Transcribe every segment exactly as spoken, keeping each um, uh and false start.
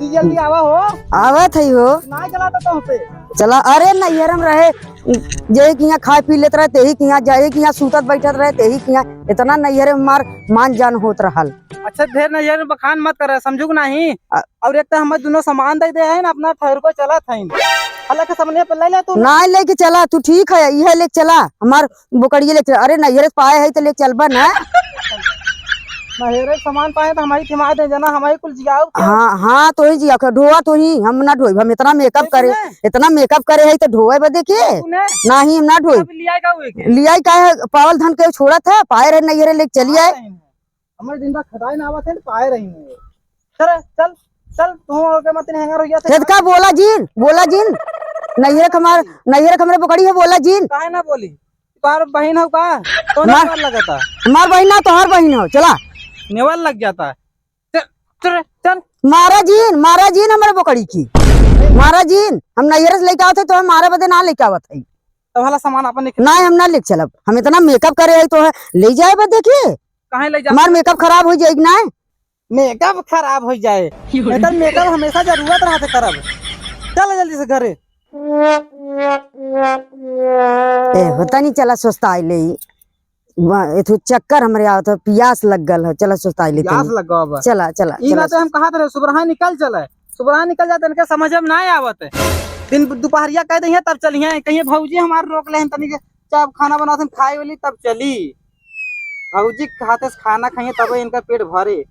जल्दी आवा हो। आवत है हो। ना चला तो तुम पे। चला, अरे नैहर में रहे, जे कि यहाँ खाए पी लेत रहे, तेही कि यहाँ जाए, कि यहाँ सूतत बैठत रहे, तेही कि यहाँ इतना नैहर में हमार मान जान होत रहल। अच्छा, ढेर नैहर में बखान मत कर, समझू कि नहीं? अ- और एक तो हम दोनों सामान दे दे हैं ना, अपना ठहर को चलत हैं। अलग के सामने पे ले ले तू। ना लेके चला, तू ठीक है, यह लेके चला, हमार बोकड़िए लेके चला। अरे नैहर से पाए है तो लेके चलबा ना। नैहर से सामान पाए तो हमारी थिमा दे जना, हमारी कुल जियाओ क्या? हाँ, हाँ, तो ही जिया के ढोआ तो ही, हम ना ढोई, हम इतना मेकअप करे, इतना मेकअप करे है तो ढोए बदे के? तूने? नहीं, हम ना ढोई। अब लिया का हुए के? लिया का है, पावल धन के छोड़त है, पाए रहे नैहर लेके चली आए। हमारे दिन भर खटाई ना आवत है, पाए रही है। चल, चल, चल, तू और के मत हैंगर हो गया था। का बोला जीन, बोला जीन। नैहर के हमार, नैहर के हमरे बोकड़ी है, बोला जीन। काहे ना बोली? तोहार बहिन हो का? कौन हमार नेवाल लगता? हमार बहिन ना, तोहार बहिन हो, चला। नेवाल लग जाता है। चल, चल, चल। मारा जीन, मारा जीन हमरे बोकड़ी की। मारा जीन, हम नैहर से लेके आवत है, तो हम मारे बदे ना लेके आवत है। तो वाला सामान अपन निकल ना, हम ना लेके चलब। हम इतना मेकअप करे है, तो है, ले जाए बदे के? काहे ले जा? हमार मेकअप खराब हो जाएगी ना। मेकअप खराब हो जाए, एकर मेकअप हमेशा जरूरत रहते करब। चल जल्दी से घरे। ए, होता नहीं, चला सुस्ताई ले। वा-, एथु चक्कर हमरे आवत हो, पियास लग गल हो, चला सुस्ताई ले प्यास तनी। लग गवा बा। चला, चला, ई चला ना तो हम सुस्ताई। कहा थे सुबरहा निकल चले, सुबरहा निकल जाते, इनके समझ में ना आवत है। दिन दोपहरिया कह दइहे तब चलिहे, कहिए भौजी हमार रोक ले तनी के, जब खाना बनाते खाए वाली तब चली। भौजी के हाथे से खाना खाइए तब इनका पेट भरे,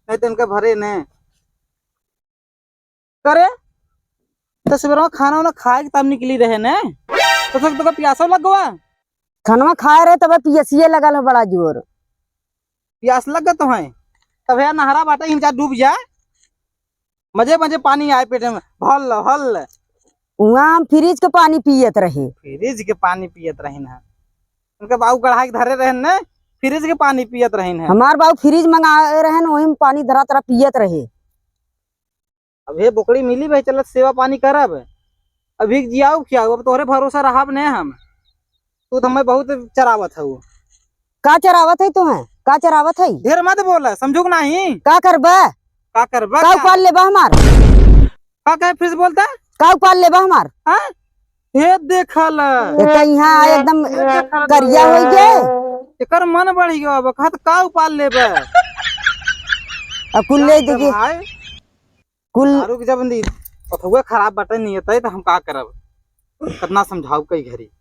नहीं तो इनका भरे न। करे, तो सुबह खाना वाना खाए के तब निकली रहे ने, तो तक तो प्यासो लग गवा। खानवा खाए रहे तब पियसिए लगल हो बड़ा जोर। प्यास लग गए तो है, तब है नहरा बाटे, हिन जा डूब जा, मजे मजे पानी आए पेट में, भल भल। वहाँ हम फ्रिज के पानी पियत रहे। फ्रिज के पानी पियत रहिन है, उनके बाबू गढ़ा के धरे रहन ने, फ्रिज के पानी पियत रहिन है। हमार बाबू फ्रिज मंगाए रहन, वही में पानी धरा धरा पियत रहे। अब हे बोकड़ी मिली भाई, चलत सेवा पानी करब। अभी जियाऊ खियाऊ, अब तोहरे भरोसा रहब ने हम। तू तो हमें बहुत चरावत हऊ। का चरावत है तुम्हें? का चरावत है? ढेर मत बोल, समझू कि नहीं? का करबा? का करबा का का? उपाल लेबा हमार? का कहे फिर से बोलता? का उपाल लेबा हमार? हाँ? हे देखल। एक तो यहाँ एकदम ये देखल करिया बा। होई गए। एकर मन बढ़ गया, अब कहत का उपाल लेबा? अब कुल ले जान दे देगी। भाई, कुल दारू के जब नी, पथुआ खराब बाटे नियत है, तो हम का करब? कितना समझाऊ कई घरी।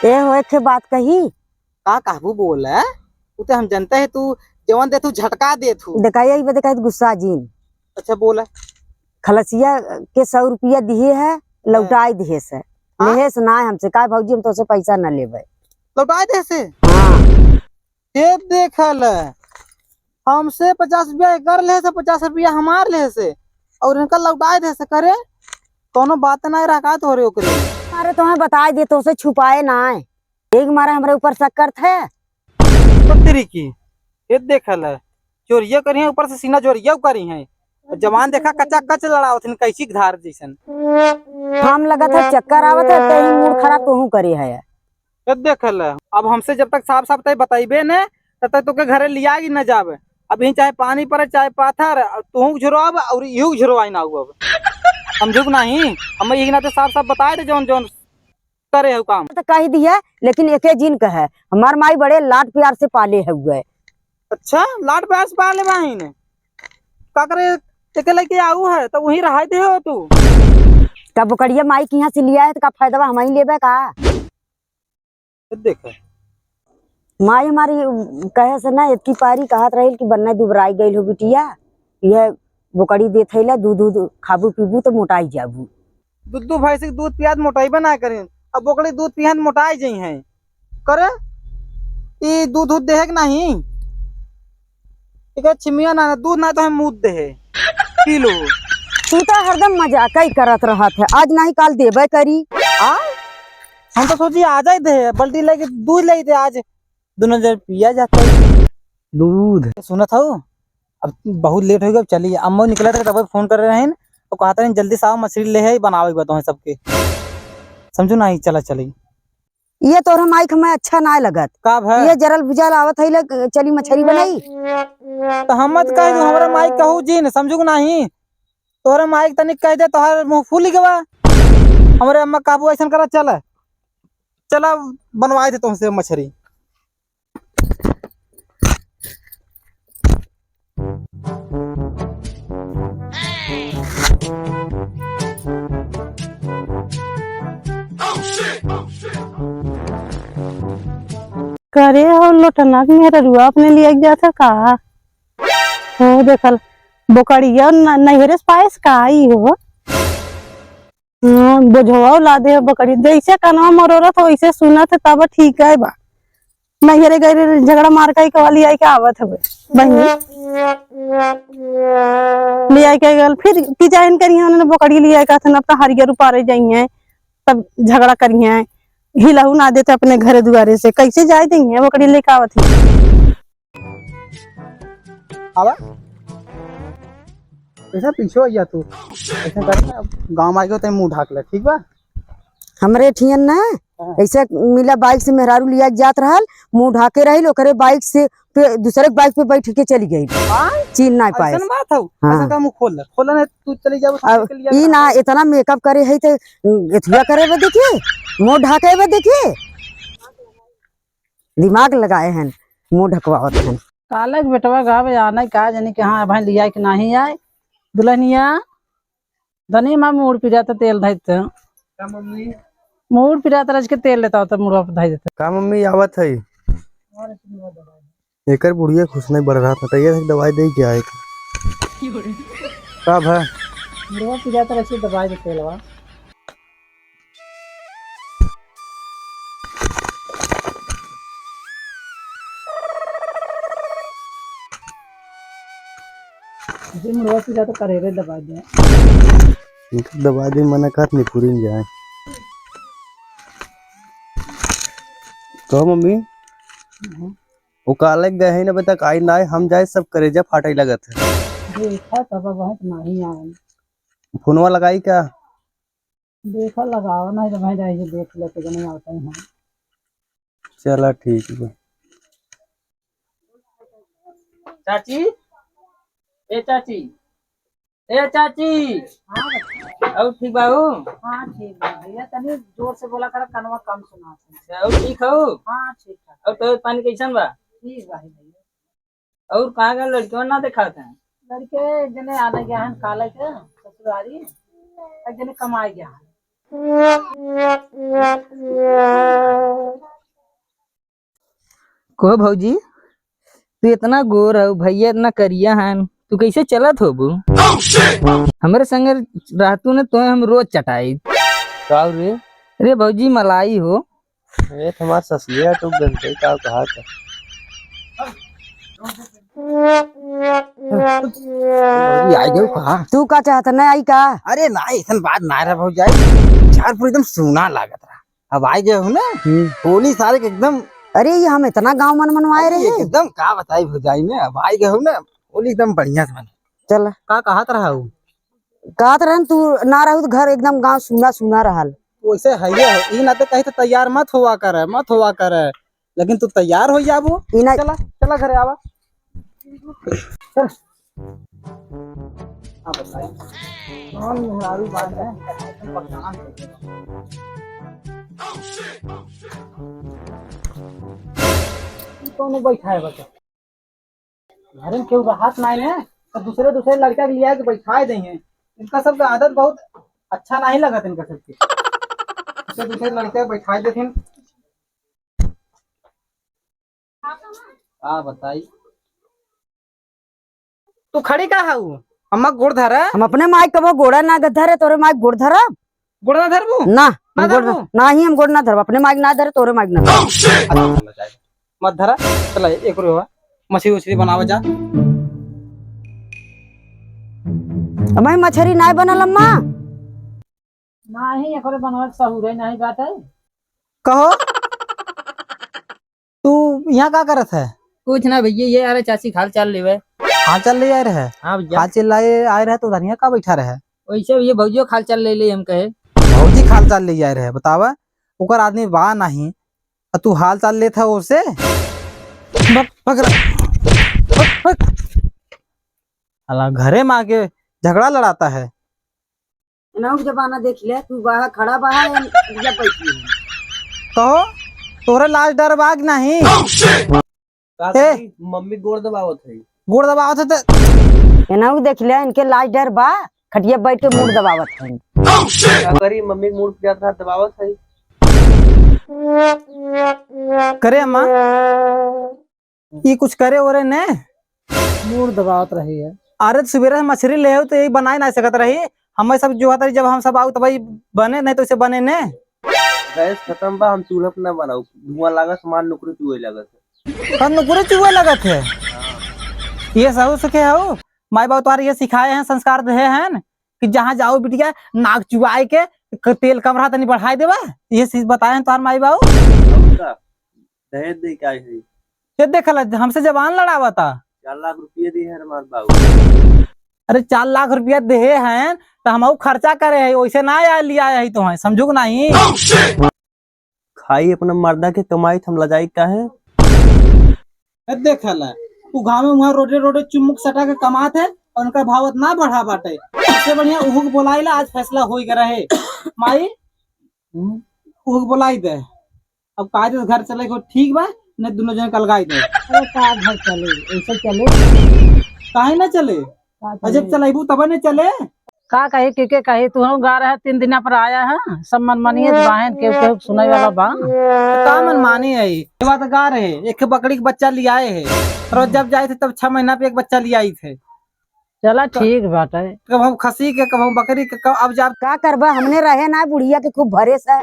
ए हो, एक ठे बात कही। का कहबू बोल, हैं? उ ते हम जनते हैं, तू जवन दे, तू झटका दे, तू। देखा, यही बदे कहे गुस्सा जीन। अच्छा, बोल। खलसिया के सौ रुपया दिए है, हाँ। लौटाई दिए से। हाँ? लेहे से ना हमसे, का भौजी, हम तोसे पैसा ना लेबे। लौटाई दे से? हाँ। ये देखल, हमसे पचास रुपया एकर लेहे से, पचास रुपया हमार लेहे से, और इनका लौटाए दे से। करे, कौनो बात ना रहा का तोहरे ओकरे? अरे, तुम्हें बताए दे, तोसे छुपाए ना है। एक मारे हमरे ऊपर शक करत है। तो तेरी की, ये देखल है, चोरिया करी है, ऊपर से सीना चोरिया करी है। जवान देखा, कच्चा कच लड़ावत हन, कैसी धार जैसन। हम लगत है चक्कर आवत है, ते ही मूड खराब तोहू करे है। ए, देख ले, अब हमसे जब तक साफ साफ तय बतइबे ने, तब तक तोके घरे लिया ही न जावे। अब यहीं चाहे पानी पड़े, चाहे पाथर, तोहू झुरवाब और इहू झुरवाई ना हुआ। समझू कि नहीं? हम यही नाते साफ साफ बताए दे, जौन जौन करे हो काम। तो कह दिया, लेकिन एके जिन कहे, हमार माई बड़े लाड प्यार से पाले हुए। अच्छा, लाड प्यार से पाले बाहिन। का करे, एके लेके आऊ है, तो वहीं रहाई दे हो तू। का बोकड़िया माई के यहाँ से लिया है, तो का फायदा बा, हम ही लेबे का? देख। माई हमारी कहे से ना, इतकी पारी कहत रही कि बन्ना दुबराई गइल हो बिटिया, यह बोकड़ी देत है ला, दूध, दूध खाबू पीबू तो मोटाई जाबू। दूध, दूध भैंस के दूध पियात मोटाइबे ना करिन, अब बोकड़ी दूध पियन मोटाई जइहैं। करे, ई दूध, दूध देहे के नहीं? एकर छिमिया ना, दूध ना तो हम मूत देहे। पी लो। तू तो हरदम मजाक ही करत रहत है, आज नहीं काल देबे करी। आ? हम तो सोची आज ही दे, बल्टी लेके दूध ले दे आज, दोनों जन पिया जाता है। दूध। सुनत हो, अब बहुत लेट हो गया, अब चली। अम्मो निकलत रहे, तब फोन कर रहे हैं, तो कहत रहे, "जल्दी से आओ, मछली ले है, बनावे के बा तोहें सबके।" समझू ना, ही चला चली। ये तोहरा माई के हमें अच्छा ना लगत। का भय? ये जरल बुझाल आवत है, ले चली मछली बनाई। तो हम मत कह दू, हमरा माई कहू जी ने, समझू कि नहीं? तोरे माई के तनिक कह दे, तोहर मुँह फूल गवा। हमरे अम्मा काबू ऐसन करा, चल, चला बनवाए दे तुमसे मछरी। करे हो लोटना के मेहररुआ अपने लिए जात है का? हो देखल बोकड़िया न-, नैहरे से पाएस का आई हो? हाँ, बोझवा ला दे बकरी, जैसे कनवा मरोरत हो, वैसे सुनत है, तब ठीक है बा। नैहरे गए रहे, झगड़ा मार के कवा लिया के आवत हवे बहिनी। लिया के गल, फिर की जाइन करी, उन्होंने बकरी लिया के हथन, अब तो हरियर उपारे जाइए, तब झगड़ा करिए, हिलहू ना देते अपने घरे दुआरे से, कैसे जाए देंगे बकरी लेके आवत है। आवा। कैसे पीछे हो गया तू? ऐसे कर ना, गाँव में आ गयो, तैं मुँह ढाक ले, ठीक बा? हमरे ठियन ना, हाँ। ऐसे मिला बाइक से मेहरारू लिया के जात रहल, मुँह ढाके रहिल, ओकरे बाइक से पे, दूसरे के बाइक पे बैठ के चली गई। हाँ? चीन ना पाए। ऐसन बात हौ? हाँ। ऐसा का मुँह खोल ले, खोल ले, तू चली जाओ, अब साइकिल लिया ई ना, इतना मेकअप करे है तो एथुआ करे बदे के, मुँह ढाके बदे के। दिमाग लगाए हैं, मुँह ढकवावत हैं। काले के बेटवा गावे आने का जानी कि हाँ भाई लिया कि नहीं आए। दुल्हनिया, धनी माँ मूड़ पिरात तेल धैत। का मम्मी? मूड़ पिरात रज के तेल लेता होता, मुड़वा पे धै देता। का मम्मी आवत है? एकर बुढ़िया खुश नहीं बढ़ रहा था, तो ये दवाई दे के आए थे। का भा? मुड़वा पिरात रज के दवाई दे तेलवा। जी, मुड़वा पीरा तो करेरे दबा दे। इनका दबा दे, मना कर, निकुरिन जाए। कहो मम्मी, हम्म। वो काले गए हैं ना, अभी तक आई ना है, हम जाए सब करेजा फाटे लगत है। देखा तब बहुत नहीं आए। फोनवा लगाई का? देखा, लगावा, नहीं तो भाई जाइए देख लेते, जने आवते हैं। चला, ठीक बा। चाची, ए चाची, ए चाची। हाँ बच्चा। और ठीक बा हो? हाँ, ठीक बा भैया, तनी जोर से बोला कर, कनवा कम सुना। अच्छा, और ठीक हो? हाँ, ठीक ठाक। और तबियत पानी कैसन बा? ठीक बा भैया। और कहाँ गए लड़कियों ना देखात हैं? लड़के एक जने आने गया है काले के ससुरारी, एक जने कमाए गया है। कहो भौजी, तू इतना गोर हो, भैया इतना करिया हन, तू कैसे चलत होबू? हमरे संगे रहतू न तो हम रोज चटाई। का रे? अरे भौजी मलाई हो, ए, तुम्हार ससिया तो गलती का कहा था। भौजी, आई गयो कहाँ? तू का चाहत, नहीं आई का? अरे ना, ऐसन बात ना रहा भौजाई, चार पूरा एकदम सूना लागत रहा, अब आई गए हो ना। हम्म। होली सारे के एकदम। अरे, ये हम इतना गाँव मन मनवाए अरे, रहे। एकदम का बताई भौजाई में, अब आई गए हो ना, होली एकदम बढ़िया से मना। चल। का कहत रहा हूँ? कहत रहन तू ना रहू तो घर एकदम गाँव सूना सूना रहल। वैसे है ये है, ई नाते कही तो तैयार मत हुआ करे, मत हुआ करे, लेकिन तू तैयार हो जाबो। ई ना चला, चला घरे आवा। चल। हाँ बताई। कौन मेहरारू बात है? परेशान हो गया। ई कौन बैठा है बच्चा? घरे में केहू रहत नाई है, तो दूसरे, दूसरे लड़का के लिया के बैठाए दे हैं। इनका सबका आदत बहुत अच्छा नहीं लगत इनका सबके। दूसरे, दूसरे लड़का के बैठाए देथिन। का बताई? तू खड़ी का हऊ? अम्मा गोड़ धरा। हम अपने माई कबो गोड़ा ना धरे, तोरे माई गोड़ धरा। गोड़ ना धरबू? ना, ना हम गोड़ ना, धरबू? ना ही हम गोड़ ना धरब, अपने माई ना धरे, तोरे माई ना धरे। अच्छा, चला जाए। मत धरा, चला एक रुपया मछली उछली बनावे जा। अब मैं मछली ना बनल अम्मा। नाही, एकरे बनवा के सहूरे नाही बात है। कहो, तू यहाँ का करत है? कुछ ना भैया, ये अरे चाची खाल चाल लेवे। हाल चाल ले आए रहे? हाँ भैया। हाल चाल लाए आए रहे तो धनिया का बैठा रहे? वैसे भैया भौजियो खाल चाल ले ले हम कहे। भौजी खाल चाल ले आए रहे, बतावा, ओकर आदमी बा नाही, आ तू हाल चाल लेत है ओसे? भग, भग रहा। भग, भग। साला घरे में आके झगड़ा लड़ाता है। एनहू के जमाना देख ले, तू बाहर खड़ा बाहर या, या बैठी है। कहो, तोहरे लाज डर बा कि नहीं? का ए! करी, मम्मी गोड़ दबावत है। गोड़ दबावत है त एनहू देख ले, इनके लाज डर बा, खटिया बैठ के मूड़ दबावत है। का करी, मम्मी के मूड़ पे जात रहा, दबावत है। करे अम्मा, ई कुछ करे ओरे ने? मूड़ दबावत रही है। अरे, त सुबेरे से मछरी ले हो तो यही बनाए ना सकत रही। हमें सब जो हतारी, जब हम सब आऊ तब बने, नहीं तो इसे बने ने। गैस खत्म बा, हम चूल्हा पे ना बनाऊ, धुआं लागत, हमार नुकरी चुए लागत है। का नुकरी चुए लागत है? ये सहू सीखे हो, माई बाबू तोहार ये सिखाए हैं, संस्कार दे हैं कि जहाँ जाओ बिटिया, नाक चुआए के, क-, तेल कम रहा तनी बढ़ाए देवा, ये चीज बताए हैं तोहार माई बाबू। और का? दहेज दे के आए हैं। ये देख ला, हमसे जबान लड़ावा था। चार लाख रुपये दिए हैं हमारे बाबू। अरे, चार लाख रुपया देहे हैं, तो हम खर्चा करे हैं, वैसे ना आया, लिया है तो हैं, समझू कि नहीं? खाई अपना मर्दा के कमाई, हम लजाई काहे? ए, देख ला, उ गाँव में वहाँ रोडे रोडे चुम्मुक सटा के कमात है, और उनका भाव इतना बढ़ा बाटे। इससे बढ़िया उहू के बोलाई ला, आज फैसला होई के रहे। माई, हम्म? उहू के बोलाई दे। अब काहे तो घर चले को ठीक बा, नहीं दोनों जने कलगाई दे। अरे का घर चले, ऐसे चले? काहे ना चले? का चले? अजब चलाइबू तबे न चले। का कही, के, के कही, तू हम गा रहे, तीन दिना पर आया है, सब मन मानिए बाहन के, के सुनाई वाला बा। का मन मानी है? ये बात गा रहे, एक बकरी के बच्चा ले आए है, रोज जब जाए थे तब छह महीना पे एक बच्चा ले आई थे। चला, ठीक बात है। कब हम खसी के, कब हम बकरी के, कब अब जा। का करबा, हमने रहे ना, बुढ़िया के खूब भरे से।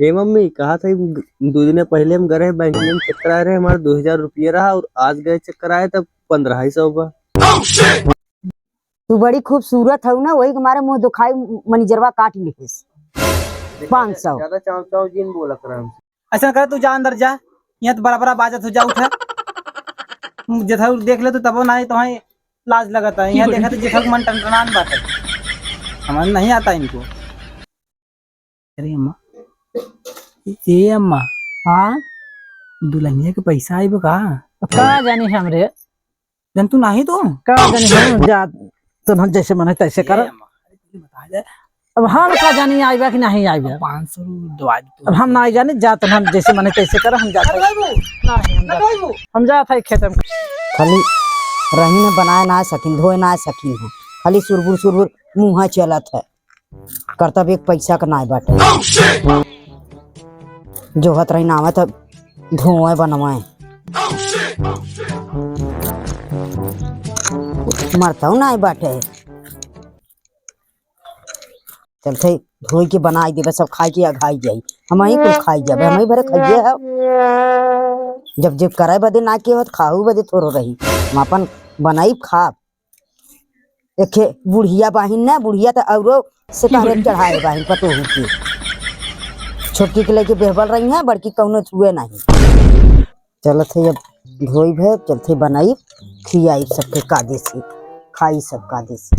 ए मम्मी, कहा था, दो दिन पहले हम गए रहे बैंक में, चेक कराए रहे, हमारा दो हजार रुपये रहा और आज गए चेक कराए तब पन्द्रह सौ बा। तू बड़ी खूबसूरत हऊ ना, वही के मारे मुंह दुखाई, मैनेजरवा काट लिहिस। पाँच सौ। ज्यादा चाव चाव जिन बोला कर हमसे। ऐसा कर, तू जा अंदर जा, यहाँ तो बड़ा बड़ा बाजत हो जा, उठा। जेठा देख ले तू तबो ना, तो लाज लगता है। यहाँ देखा तो जेठा के मन टनटनान बात है, समझ नहीं आता इनको। अरे अम्मा, ए अम्मा। हाँ? दुल्हनिया के पैसा आइबो का? का जानी हमरे। जन तू नाही तो? का जानी हम जा, तोहन जैसे मन है तैसे कर। ए अम्मा, अरे पहले बता दे। अब हम का जानी आइबा कि नहीं आइबा? पाँच सौ रुपये दवा दे तू। अब हम नहीं जानी, जा तोहन जैसे मन है तैसे कर, हम जात है। नहीं, हम जात है। हम जात है खेत में। खाली रही न बनाए ना सकिन, धोए ना सकिन है, खाली सुरबुर सुरबुर मुँह चलत है। करतब एक पैसा के नाय बाटे। जोहत रही नावे तब धोए बनवाए। मरतौ नाय बाटे। चलते धोई के बनाई देबे, सब खाई के अघाई जाई। हमही कुल खाई जाबे, हमही भरे खाइए है। जब जब करे बदे ना के होत, खाहू बदे थोड़ो रही। हम अपन बनाई खाब। एखे बुढ़िया बाहिन ना, बुढ़िया त औरो से कहले चढ़ाए बाहिन पतोहू के। छोटकी के लेके बेहबल रही है, बड़की कौनो छुए नहीं। चलत है अब धोई भे, चलत है बनाई, खियाई सबके कादे से, खाई सब कादे से।